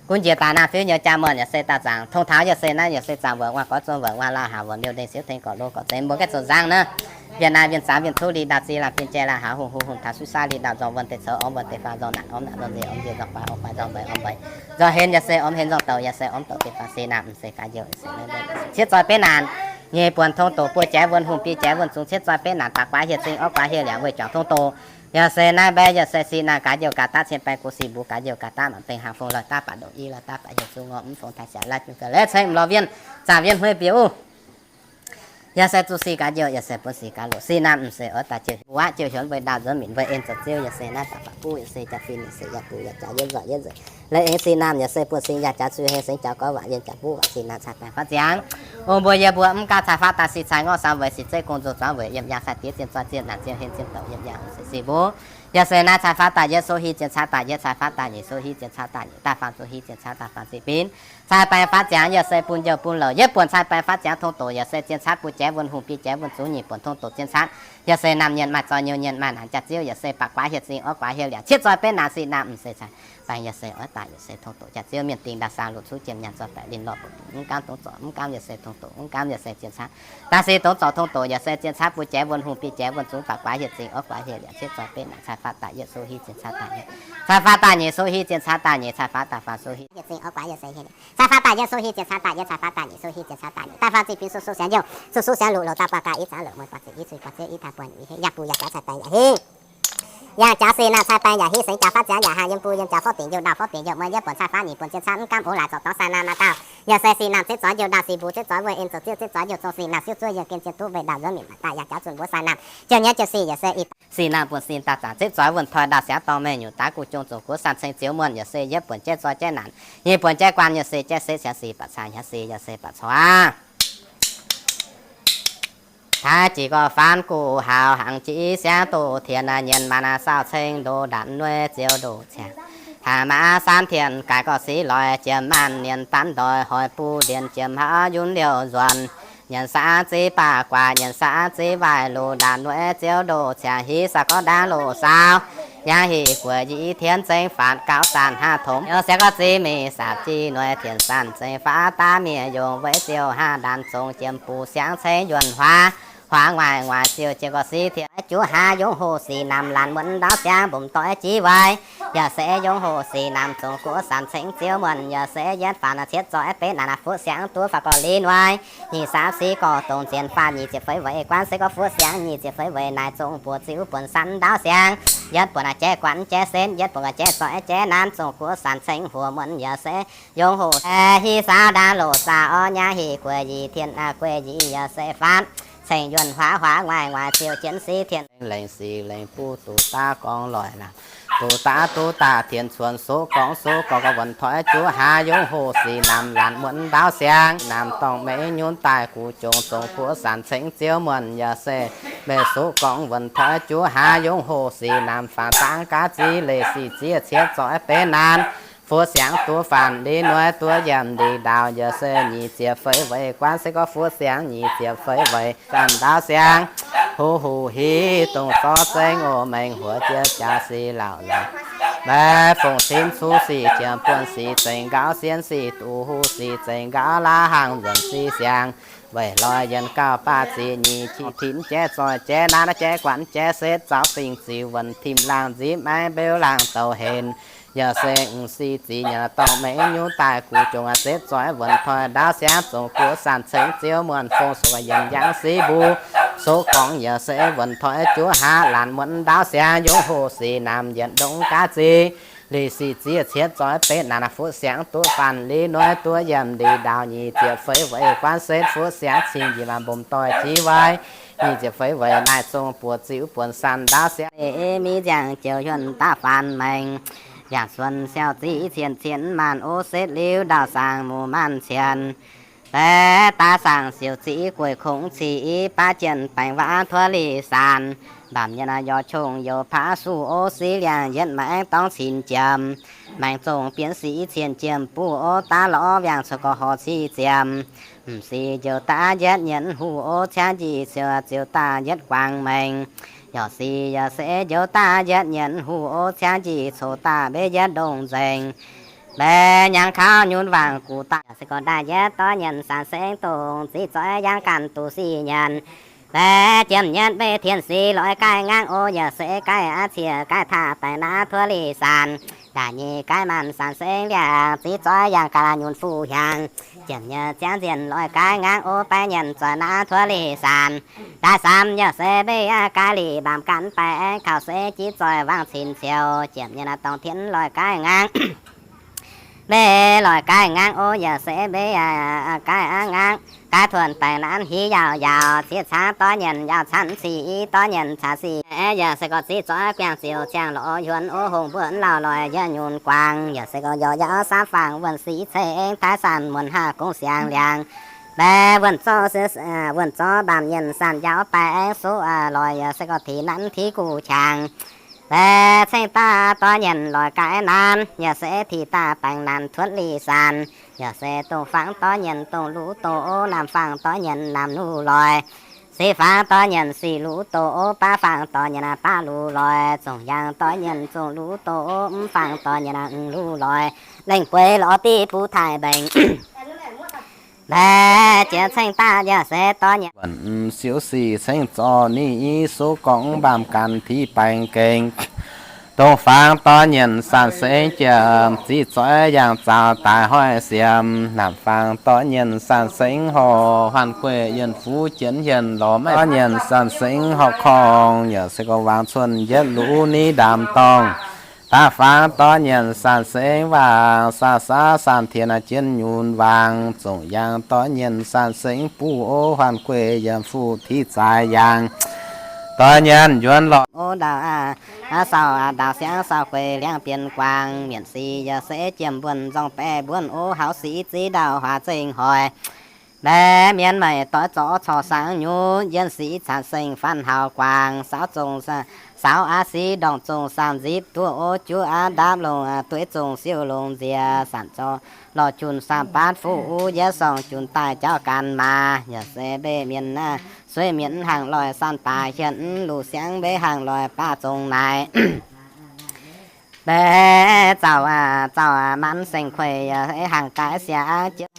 Gunv njiec daaih naamh fiuv nyouz jaa muonh, yaac se daaih zaangc tong taux, yaac se naaiv, yaac se zaangc wuoc waac gorx zong wuoc waac lauh haac wuoc miuc ndeic siouv tengx gorqv lo gorqv zeiv mbuo gaeqv zoux nzangv naaiv. Vietnam, Vietnam, Vietnam, Thu Li Ndau, Zi Lan, Pin Jai Lan, Haaix Hungh, Hungh, Hungh, Taux Sui Sa Li Ndau, Nzorng Wuonh Deic Ceux, Orv Wuonh Deic Faa, Nzorng Naanc, Orv Naanc, Nzorng Nziex, Orv Nziex, Nzorng Guaax, Orv Guaax, Nzorng Mbeix, Orv Mbeix, Nzorng Hens, yaac se Orv Hens, Nzorng Douc, yaac se Orv Douc Deic Faa, Six Naamh, mv se gaax youh, yaac se naaiv mbaeqv, yaac se ciev zoi beiv naanc. Nyeic buonc tong doqc buo jaaix wuonh hungh, biei jaaix wuonh zungx, ciev zoi beiv naanc, daaih guaax hieh zingh, orv guaax hieh liangc, weih juangc tong doqc. Yaac se naaiv mbaeqv, yaac se six naamh gaax youh gaax daav cien baeng gu si mbuo gaax youh gaax daav maanc bengh haangh fong lorh daav baac ndoqv i lorh daav baac heuc zungv ngor mv fongx taaih siangx la'jungh ga'leix cengv mv lorz wienh zaangc wienh hueiv biouv. Yaac se zuqc sic gaax youh, yaac se bun sic gaax loqc, six naamh mv se oix daaih ziouc wuov ziouc hiuonv weih ndaauh nzuonx minc weih en zoux ziouv, yaac se naaiv daaih faatv buv, yaac se jaax fin, yaac se yaac buv yaac jaax yietv nzoih yietv nzengc. Leiz aengx six naamh yaac se bun sing yaac jaax zuiz heng sengx jaax gorx waac yienh jaax buv waac six naamh cai baengx faatv ziangx. Ong mbuo yie mbuo mv gaamv cai faatv daaih sic cai ngorc samv weic sic zeiv gong nzou zuangx weic yiem yaangh sai diev zien zoi zien naanc zien hlen zien douc yiem yaangh se sic mbuv. Yaac se naaiv cai faatv daaih yietv sou hi zien cai daaih yietv cai faatv daaih nyeic sou hi zien cai daaih nyeic daaih faam sou hi zien cai daaih faam ziqc bin. Cai baengx faatv ziangx yaac se bun youh bun louc yietv buonc cai baengx faatv ziangx tong doqc yaac se zien caatv buo jaaix wuonh hungh biei jaaix wuonh zungv nyeic buonc tong doqc zien caatv. Yaac se naamh nyienh maaih zoi nyou nyienh maaih naanc jaax ziouv yaac se baac guaax hieh zingh orv guaax hieh liangc ciev zoi beiv naanc six naamh mv se cai baengx yaac se oix daaih yaac se tong doqc jaax ziouv mienh dingh ndaauh saang luqc cuv jiem nyaanh zoi baeqc linh lorh mv gaamv dongh zorc mv gaamv yaac se tong doqc mv gaamv yaac se zien caatv. Daaih se dongh zorc tong doqc yaac se zien caatv buo jaaix wuonh hungh biei jaaix wuonh zungv baac guaax hieh zingh orv guaax hieh liangc ciev zoi beiv naanc cai faatv daaih yietv sou hi zien caatv daaih nyeic cai faatv daaih nyeic sou hi zien caatv daaih nyeic cai faatv daaih faam sou hi. Cai faatv daaih yietv sou hi zien caatv daaih yietv cai faatv daaih nyeic sou hi zien caatv daaih nyeic daaih faam ziqc bin sou sou siangx youh, sou sou siangx luqc louc daaih buatc gaax i zaangc louc mueiz buatc ziqc i zuiz buatc ziouv i taaih buonc i yaac buv yaac jaax cai baengx yaac hingv. Yaac jaax six naamh cai baengx yaac hingv sengx jaax faatv ziangx yaac haah yiem buv yiem jaax forv dingc youh ndaauh forv dingc youh mueiz yietv buonc cai faatv nyeic buonc zien caatv mv gaamv ox laaix zorc dorv sai naamh maaih dauh. Yaac se six naamh ciev zoi youh ndaauh sic mbuv ciev zoi wuov en zoux ziouv ciev zoi youh gengh zien duqv weih ndaauh nzuonx minc maaih daaih yaac jaax zunh mbuov sai naamh. Jouh nyei jouh six yaac se i six naamh buonc sing daaih zaangc ciev zoi wuonh toi ndaauh siangx dorngh meih nyungc daaih guv jong zongc guov san ceng zioux muonh yaac se yietv buonc jaiv zoi jaiv naanc, nyeic buonc jaiv guaan yaac se jaiv setv siangx six baac cai hnyangx six yaac se baac cor aqv. Taaix jiex gorx faanv guv haux hnaangx jiex siangx doqc tien nyienx maanc saauh ceng ndoh ndanc nueiv ziouv ndoh ciangx. Haaix maav san tien gaaix gorx six loix jiem maanh nyienx danv ndoih hoic buv ndienh jiem haav yunv liouh nzuonx. Nyienx sav ziv baac guaax nyienx sav ziv waaic loz ndanc nueiv ziouv ndoh ciangx hiv saah gorngv ndaangv loz saauv. Yangh hih gueic yie tien zengv faatv gauh zanc haav tongx. Yaac se gorngv ziv mingh saapc jiv nueiv tien zanc zengv faatv daav miev yongh weic ziouv haav ndanc zongx jiem buv siangx ceng yuonh huaav. Huaav nguaaic nguaaic ziouc jiem gorx six tien juv haav yongv hoc six naamh laanh muonc ndaauv siangx mbomc doic jiv waaic. Yaac se yongv hoc six naamh zongx guov san ceng ziouv muonh yaac se yietv faanv cietv zoi beiv naanc fuqv siangx duqv faatv gorx liv nueiv. Nyic saam six gorx dongh zien faatv nyic ziepc feix weic guanv se gorngv fuqv siangx nyic ziepc feix weic naaic zongx buoz ziux buonc san ndaauv siangx. Yietv buonc jaiv guanv jaiv setv yietv buonc jaiv zoi jaiv naanc zongx guov san ceng huoc muonc yaac se yongv hoc hiv saauv ndaangv loz saauv orv nyangv hih gueic yie tien gueic yie yaac se faatv ceng yuonh huaav huaav nguaaic nguaaic ziouc jienv six tien lengc six lengc buv duqv daav gorngv loic naamh, duqv daav duqv daaih tien cuonx soqv gorngv soqv gorngv gorngv wuonc toi juv haav yongv hoc six naamh laanh muonc ndaauv siangx. Naamh dorngh meix nyunv daaih guv jongx zongx guov san ceng ziouv muonh yaac se meih soqv gorngv wuonc toi juv haav yongv hoc six naamh faanv dangv gaav ziv leiz sic ziev cietv zoix benx naanc. Fuqv siangx duqv faanv li nueiv duqv yiem ndih ndaauh yaac se nyic ziepc feix weic guanv se gorngv fuqv siangx nyic ziepc feix weic faanv ndaauv siangx. Huv huv hiv dongh zorv zengv oc mengh huox jiex jaax si lauh lorqc. Maiv fongc cin cuv sic jiem buonc sic zengc nqaauv sienv sic duqv huv sic zengc nqaauv laav hangh nzuonc sic siangx. Weic lorz yienh gauh baac zic nyic qiex tin jaiv zoih jaiv naanv jaiv guanv jaiv setv zaux fingx ziux wuonh tim laangh nzipv maiv mbeux laangh douz henc. Yaac se m'sic zic nyanc dorngh meix nyunv daaih guv jongx setv zoih wuonc toi ndaauv siangx zongx guov san ceng ziouv muonh fong soqv yienh yangh siv mbuo. Soqv gorngv yaac se wuonh toi juv haav laanh muonc ndaauv siangx yongv hoc sic naamh yietc ndongc gaav zinh. Lic sic ziev cietv zoih betv naanc fuqv siangx duqv faanv li nueiv duqv yiem ndih ndaauh nyic ziepc feix weic guanv setv fuqv siangx cing njiec maaih mbomc doic jiv waaic. Nyic ziepc feix weic naaic zong buoz ziux buonc san ndaauv siangx. Mingh nziangh joux yuonh daav faanv mengh. Yangh suonx siau ziqv cien cien maanh ov setv liuz ndau-saangc muoz maanh cien. Baeqc daaih saangc siouc ziqv gueic kongx ciqv baav jien baengc waac tuov li saanc. Mbaamc nyei naaiv yaac qongx youz paav suv ov siqv liangh yietv maengx dorngx cin jiem. Maengx zongh bienx siqv cien jiem buv ov daav lorz wiangh cuotv gorx horc ciqv jiem. M'sic njoux daav yietv nyienx huv ov ciangv njiec ziouc ziouc daaih yietv guangc mengh. Yaac sic yaac se njoux daav yietv nyienx huv ov ciangv njiec coc daaih mbenv yietv ndongh nzengc. Mbaeqc hnyangx kaux nyunc wangc gux daaih se gorx daaih yietv dorv nyienx saanc sengv dongh ziqv zoix yangh ganh duqv sic nyienx. Mbaeqc jiem nyienx mbenv tien sic lorz gaih ngaangv ov yaac se gaih aqv ciex gaih taaih baengc naaiv tuov li saanc. Ndaangc nyei gaih maanh saanc sengv liangh ziqv zoix yangh ganh nyunc fuqv hiaangx. Jiem nyei ziangv nzienh lorz gaih ngaangv ov baeqv nyienx zoih naaiv tuov li saanc. Daaih saamx yaac se mbenv aqv gaih liqc mbaamc ganh baengc aengx kaux se jiv zoih wangc cin ciouc. Jiem nyei naaiv dorngh tien lorz gaih ngaangv. Mbenv lorz gaih ngaangv ov yaac se mbenv gaih aqv ngaangv. Gaih tuonx baengc naaiv hiv yaauc yaauc ciex caangv dorv nyienx yaauc canv ciqv dorv nyienx caax sic. Yaac se gorx ziqv zoix guangc ziouc ziangh lorz hiuonx ov hungh mbuonx lauh lorz yietv nyunc guangc. Yaac se gorx yaac yaac samv fangx wuonh siqv ceng taaix saanh muonc haav gong siangx liangx. Mbaeqc wuonh zorqv, wuonh zorqv mbaamc nyienx saanh njaaux baengh aengx suqv lorz yaac se gorx tiqv nanv tiqv guv qangx. Mbaeqc ceng daaih dorv nyienx lorz gaih nanv, yaac se tiqv daaih baengx nanv tuotv li saanc. Yaac se dongh fangx dorv nyienx dongh luv doz ov, namx fangx dorv nyienx namx luv lorz. Siqv fangx dorv nyienx siqv luv doz ov, baav fangx dorv nyienx baav luv lorz. Zongc yaangh dorv nyienx zongc luv doz ov, mv fangx dorv nyienx mv luv lorz. Lengh bueix lorz div buv taaih mbenc. Mbaeqc jiex ceng daaih yaac se dorv nyienx wuonh siouv sic cengv zorqv ninh i suqv gorngv mbaamh ganh tiqv baengx gengh. Dongh fangx dorv nyienx saanh sengv jiem, ziqv zoix yangh zaux daaih hoic siem. Namx fangx dorv nyienx saanh sengv horc huaanh gueiv yienh fuv jienv yienh lorz maiv dorv nyienx saanh sengv horc korngh, yaac se gorx wangc cuotv yietv luv niv ndaamv dorngh. Daaih fangx dorv nyienx saanh sengv wangc, saah saah saanh tien jienv nyunc wangc, zongc yaangh dorv nyienx saanh sengv buv ov, huaanh gueiv yienh fuv tiqv zaaix yangh. Dorv nyienx njuonx lorz ov ndau, aa, sau, aa, ndau siangv sau gueiv liangv bienx guangc, mienc sic yaac se jiem mbuonx nzorng baeqc mbuonx ov, hauv sic ziv ndau huaax zengh hoic. Mbaeqc mienh meih doix zorqv corc sangx nyunc, yienh sic caax sengh faanv hauv guangc, saauv zongh, saauv aav siqv ndorngc zongh saanh nzipv duqv ov, juv aav ndaapv longc, aa, dueiv zongh siouv longx nziex, saanc zorqv lorh junh saanh baatv fuqv uv, yietv sorngh junh daaih jauv gan maaz, yaac se mbenc mienh naaiv sueih mienh hangx loic saanh baaix hienx luc siangv mbenc hangx loic baav zongh naaic. Mbaeqc zaux, aa, zaux, aa, manv seng kueih, aa, hangx gaax siang jienv.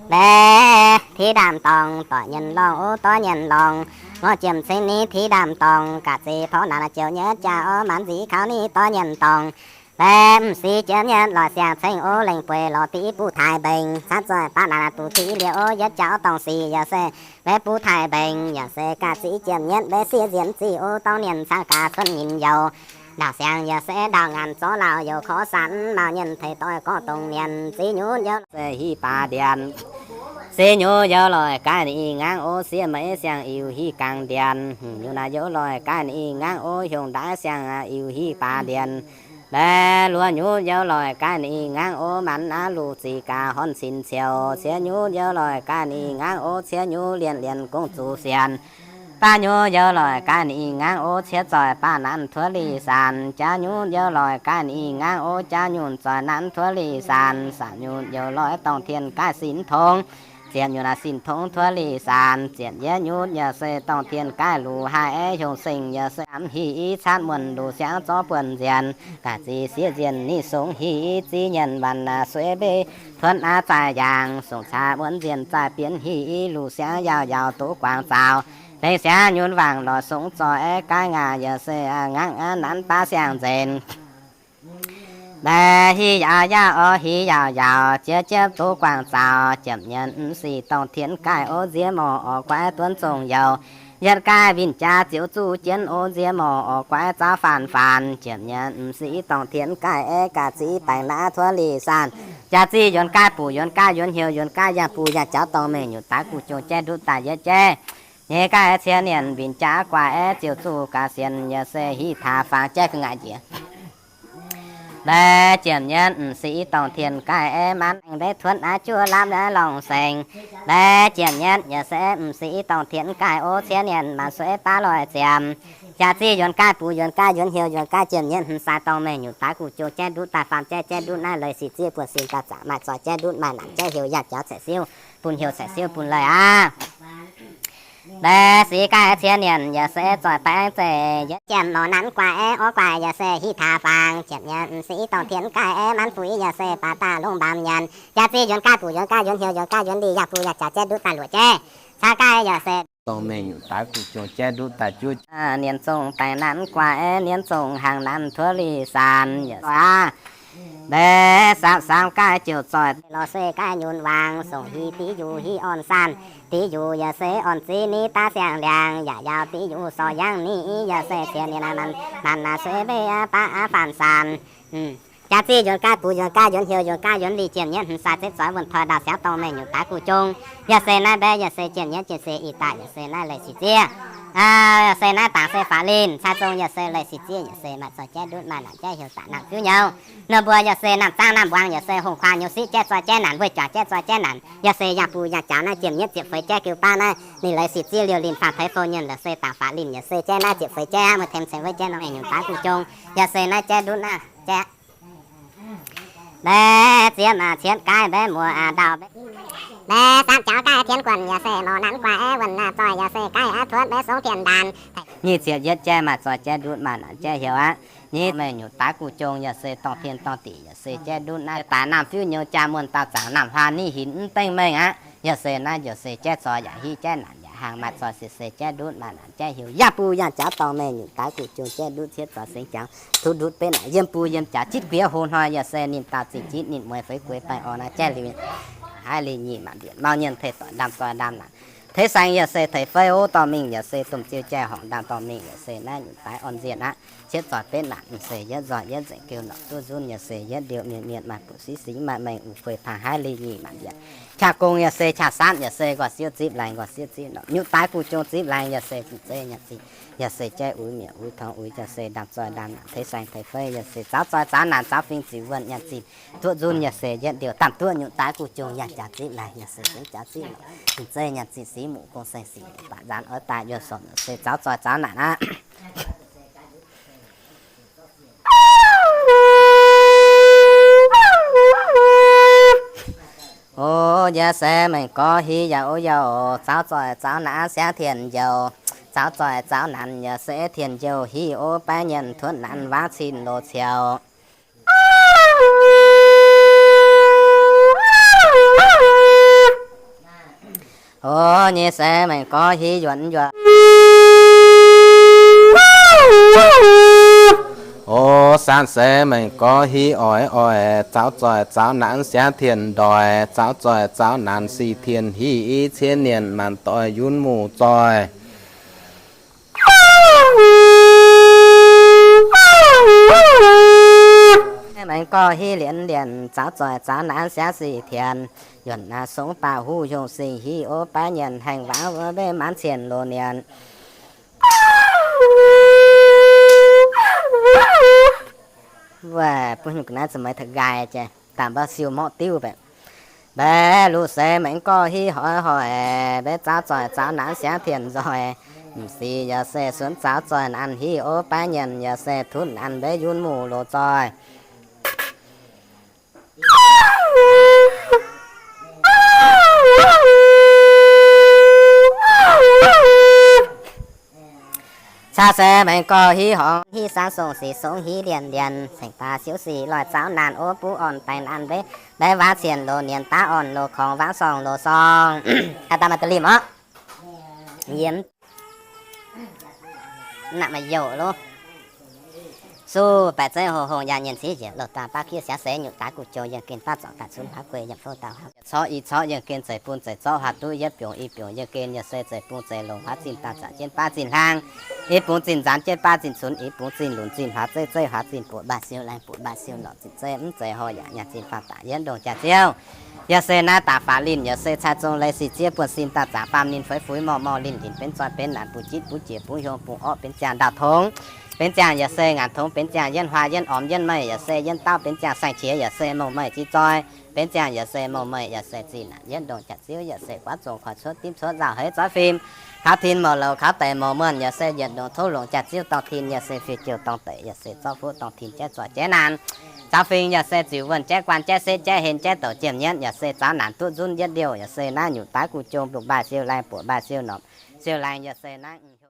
Mbaeqc tiqv ndaamv-dorngh doic nyienx lorngh ov, dorv nyienx lorngh. Ngorc jiem ceng niv tiqv ndaamv-dorngh, ga'zeix porv naanc joux nyei jaa orv, manv nziv kaux niv dorv nyienx dorngh. Mbaeqc m'sic jiem nyei loic siang-ceng ov, lengh bueix lorz diqv buv taaix mbengx, caanv zoih baav naanc duqv tiqv liouh ov, yietv jauv dorngh sic yaac se mbaeqc buv taaix mbengx, yaac se ga'zeix jiem nyei mbaeqc sieqv nzienx ziqv ov, dorngh nyienx caangv gaax cuotv nyim youz. Ndaauh siangx yaac se ndaauh ngaanc zorqv lauh youz korv sanx, maux nyienx teix doix gorngv dongh mienh, ziv nyunc youz se hiv baax ndienx. Ziv nyunc youz loic gaanv ninh i ngaangv ov, sieqv meiv siang-iux hiv gangx ndienx. Hngc nyunc naaiv youz loic gaanv ninh i ngaangv ov, hiongh ndaaiv siang-iux hiv baax ndienx. Mbaeqc luoqc nyunc youz loic gaanv ninh i ngaangv ov, manv aav luqc ziqc gaax horn cin ciouc. Ciev nyunc youz loic gaanv ninh i ngaangv ov, ciev nyunc lienh lienh gong zuqc sienx. Baav nyunc youz loic gaanv ninh i ngaangv ov, ciev zoih baav nanv tuov li saanc. Jaav nyunc youz loic gaanv ninh i ngaangv ov, jaav nyunc zoih nanv tuov li saanc. Saanc nyunc youz loic dorngh tien gaaih sin tongx. Ziepc nyunc naaiv sin tongx tuov li saanc. Ziepc yietv nyunc yaac se dorngh tien gaaih luqc haih aeqv, hiongh sengh yaac se mv hiv i caatv muonc luqc siangv zorqv buonc nzienx. Ga'zeix sieqv nzienx ninh songx hiv i ziv nyienx waanc sueiv mbeiv tuotv aav zaih yaangh. Songx caax wuonv nzienx zaih bienx hiv i luqc siangv yaauc yaauc doqv guangc zaux. Lengh siangv nyunc wangc lorz songx zoih aeqv, gaanv ngaanc yaac se ngaangv aav nanv baav siang-nzenc. Mbaeqc hiv yaauc yaauc orv hiv yaauc yaauc, jieqv jiepv doqv guangc zaux. Jiem nyienx m'sic dorngh tien gaaih ov, nziev morc orv guaiv duonv zongh youz. Yietv gaaih winh jaax ziouc zuqv jienv ov, nziev morc orv guaiv zaauv faanx-faanx. Jiem nyienx m'sic dorngh tien gaaih aeqv, ga'zeix baengc naaiv tuov li saanc. Jaax ziqv yuonx gaaih buc yuonx gaaih yuonx heuc yuonx gaaih yangh buc yangh jauv dorngh mengh nyutc daaih guv jong jaiv ndutv daaih yietv jaiv. Nyei gaaih ciev nyienx winh jaax guaax aeqv, ziouc zuqc gaax sienx yaac se hiv taax fangx jaiv ga'ngaaic njiec. Mbaeqv jiem nyienv m'sieqv i dorngh tien gaaih aeqv, manv mbaeqv tuotv aqv juov lamh lorngh sengx. Mbaeqv jiem nyienv yaac se m'sieqv i dorngh tien gaaih o, cien nyienc maanc sueih baav loic ziemx. Jaax ziev yuonx gaaih, buoz yuonx gaaih, yuonx heuc yuonx gaaih, jiem nyienv hmz sai dorngh mengh nyutc daaix guv jung jaiv ndutv daaih, faam jaiv jaiv ndutv naaiv, leiz sic ziev buonv sin daaih zaqc maaih zoi jaiv ndutv maaih naanc jaiv heuc yangh jaux caeqv siouv, bun heuc caeqv siouv bun leiz aqv. Mbaeqv sic gaaih cien nyienc yaac se zoih baeng zeiv, jiem mouc nanv guaax aeqv, orv guaax yaac se hiv taux faang. Jiem nyienv m'sieqv i dorngh tien gaaih aeqv, manv fuix yaac se baac daaih longc mbaamz nyanc. Jaax ziev yuonx gaaih, buoz yuonx gaaih, yuonx heuc yuonx gaaih, yuonx ndih yangh buoz yaac jaux jaiv ndutv daaih luoqc jaiv. Caqv gaaih yaac se dorngh mengh nyutc daaix guv jung jaiv ndutv daaih juov. Nienx zongh baengc nanv guaax aeqv, nienx zongh hnaangx nanv tuov lih saanx yaac se aav. Mbaeqv saapv saapv gaaix jouh zoih, lorz se gaaix nyunc waangc, songc hiv div yuh hiv orn saanh. Div yuh yaac se orn ziv ni daav siang-liangx, yaac yaauc div yuh sorc yangv ni, yaac se cien nyienc naaiv maanc naaic sueih mbei aqv baav aqv faanh saanh. Jaax ziev yuonx gaaih, buoz yuonx gaax, yuonx heuc yuonx gaax, yuonx lih jiem nyienv hmz sai zipv zoih wuonh toi ndau siangx dorngh mengh nyutc daaix guv jung. Yaac se naaiv mbaeqv yaac se jiem nyienv jiem se ih daaih yaac se naaiv leiz sic ziev. Yaac se naaiv dangc se faatv linh cai zong yaac se leiz sic ziev, yaac se maaih zoi jaiv ndutv maaih naanc jaiv heuc daaih naamh fiuv nyouz. Ninh mbuo yaac se naamh zaangv naamh mbuangz yaac se hungh kuaang nyouz siqv jaiv zoi jaiv naanc, weih juangc jaiv zoi jaiv naanc. Yaac se yangh buoz yangh jaux naaiv jiem nyienv ziepc feix jaiv giu baav naaiv ninh leiz sic ziev liouh linh faanh teix fou nyienh yaac se dangc faatv linh yaac se jaiv naaiv ziepc feix jaiv aqv, mueiz tengx ceng wuov jaiv nor mengh nyutc daaix guv jung. Yaac se naaiv jaiv ndutv naaiv jaiv. Mbaeqv ziepc aav cietv gaaih mbaeqv muoz aav ndau. Mbaeqv saapv jaux gaaih tien guonc yaac se mouc nanv guaax aeqv, wuonh naaiv zoih yaac se gaaih aav tuotv mbaeqv songv tien ndaanc. Nyic ziepc yietv jaiv maaih zoi jaiv ndutv maaih naanc jaiv heuc aqv. Nyei mengh nyutc daaix guv jung yaac se dorngh tien dorngh diqc yaac se jaiv ndutv naaiv daaih naamh fiuv nyouz jaa muonh dauh zaangc naamh hlaax ni hinc mv dengv mengh aqv. Yaac se naaiv yaac se jaiv zoi yaac hiv jaiv naanc yaac hnaangx maaih zoi se se jaiv ndutv maaih naanc jaiv heuc yangh buv yangh jaux dorngh mengh nyutc daaix guv jung jaiv ndutv cietv zoi sengx jaux tov ndutv benx naaic yiem buv yiem jaux jitv guiex hoz hnoi yaac se ninh dauh zingh jitv ninh mueiz feix gueix baengh orn naaiv jaiv liuz haiv lih nyic maanc mbienc mauv nyienh tei doic ndaam zoi ndaam naanc teix saeng yaac se teix feiv o dorh mingh yaac se domh ziu jai horngc ndaam dorh mingh yaac se naaiv nyutc daaix orn nzienh aqv. Cietv zoih benx naanc m'seix yietv nzoih yietv nzengc geu norqc duqv nzunv yaac se yietv ndiuh mienh mienh maaih buoqc siqv siqv maaih mengh uix kueix pangx haiv lih nyic maanc mbienc qaqv gong yaac se qaqv saanv yaac se nqoi siouv zipv laengz nqoi siouv zipv norqc nyutc daaix guv jung zipv laengz yaac se bungx zeiv nyanc zipv yaac se jaiv uix mietc uix torngx uix yaac se ndaam zoi ndaam naanc teix saeng teix feiv yaac se zaux zoi zaux naanc zaux fingx ziqc wuonh nyanc zipv duqv nzunv yaac se yietv ndiuh damh duqv nyutc daaix guv jung yaac jaax zipv laengz yaac se zungv jaax zipv norqc bungx zeiv nyanc zipv siqv muqc gong saeng siqv baac nzaan oix daaih yuoh sorc yaac se zaux zoi zaux naanc aqv. O, yaac se mengh gorx hiv yaac o yaac zaux zoih zaux naanc siangv tien njoux, zaux zoih zaux naanc yaac se tien njoux hiv o baav nyienc tuotv naanc waav cin loz ciaux. O, nyei se mengh gorx hiv yuonc yuonc. O, saanv se mengh gorx hiv oix oix zaux zoih zaux naanc siangv tien ndoih, zaux zoih zaux naanc sic tien hiv i cien nyienc maanc doic yunv muc zoih. Mengh gorx hiv lienz lienc zaux zoih zaux naanc siangv sic tien, yuonc naaiv songx baac huv hiungh singx hiv o baav nyienc haengh waav wuov mbenc maanc cien loz nyienc. Wuov, bun hungh ga'naaiv za'maeqc taux nqaai jiex, daaih mbauv siou morqv diuv baeqc. Mbaeqc luc seix mengh gorx hiv hoic hoic, mbaeqc zaux zoih zaux naanc siangv tien nzoih. M'sieqv yaac se sunv zaux zoih naanc hiv o baav nyienc yaac se tutv naanc mbaeqc yunv muc loz zoih. Caa se mengh gorx hiv horngz hiv saangv songx sic songx hiv lienh lienh, cengx baac siouv sic loih zaux naanc o buv orn baengh naanc mbaeqc, mbaeqc waav cien loz nyienc daav orn loz korngx waav sorngh loz sorngh. Aa, daaih maaih da'limh orqc. Yiem naaic maaih youh loh. Suv baeqc zeiv hoh hongh yaac nyienc siqv njiec loh daaih baav piev siangv seix nyutc daaix guv jong yienh gen baav zorc daaih cunv huaav guei yiem fouv dauh huaav corc i corc yienh gen zeic bun zeic zorqv huaav duqv yietv biongc i biongc yienh gen yaac se zeic bung zeic longc huaav zinh daaih zaqc jienv baav zinh hlang. I bung zinh nzaanx jienv baav zinh cunv, i bung zinh lunc zinh huaav zeiv zeiv huaav zinh buoqc mbaaih siou laengz buoqc mbaaih siou lorqc zinh zeiv mv zeiz horh yaac nyanc zinh faam daaih yietv ndongh jaax ziouv. Yaac se naaiv daaih faaux linh, yaac se cai zong leiz sic ziev buonv sin daaih zaangc faam ninh feix fuix morh morh linh linh benx zoih benx naanc buv jitv buv jiex buv hiuong buv orqv benx ziangh ndau tongx, benx ziangh yaac se ngaanc tongx benx ziangh yienv huaa yienv ormx yienv meih yaac se yienv dauh benx ziangh saeng-qiex yaac se mouh meih ziv zoi, benx ziangh yaac se mouh meih yaac se zinh naanc yienv ndongc jaax ziouv yaac se guaav zongc koiv cuotv dimv cuotv nzauh heix zoiv fim. Kaux tin mouc louz kaux deix mouc muonh yaac se yietc ndongc tov longc jaax ziouv dorng tin yaac se fih jouh dorng deic yaac se zorqv fuqv dorng tin jaiv zoih jaiv naanc. Caux fing yaac se ziux wuonh jaiv guaan jaiv setv jaiv hen jaiv douc jiem nyienv yaac se zaux naanc duqv nzunv yietv liouh yaac se naaiv nyungc daaih guv jong mbuoqc mbaih siou laengh buoqc mbaih siou norqc siou laengh yaac se naaiv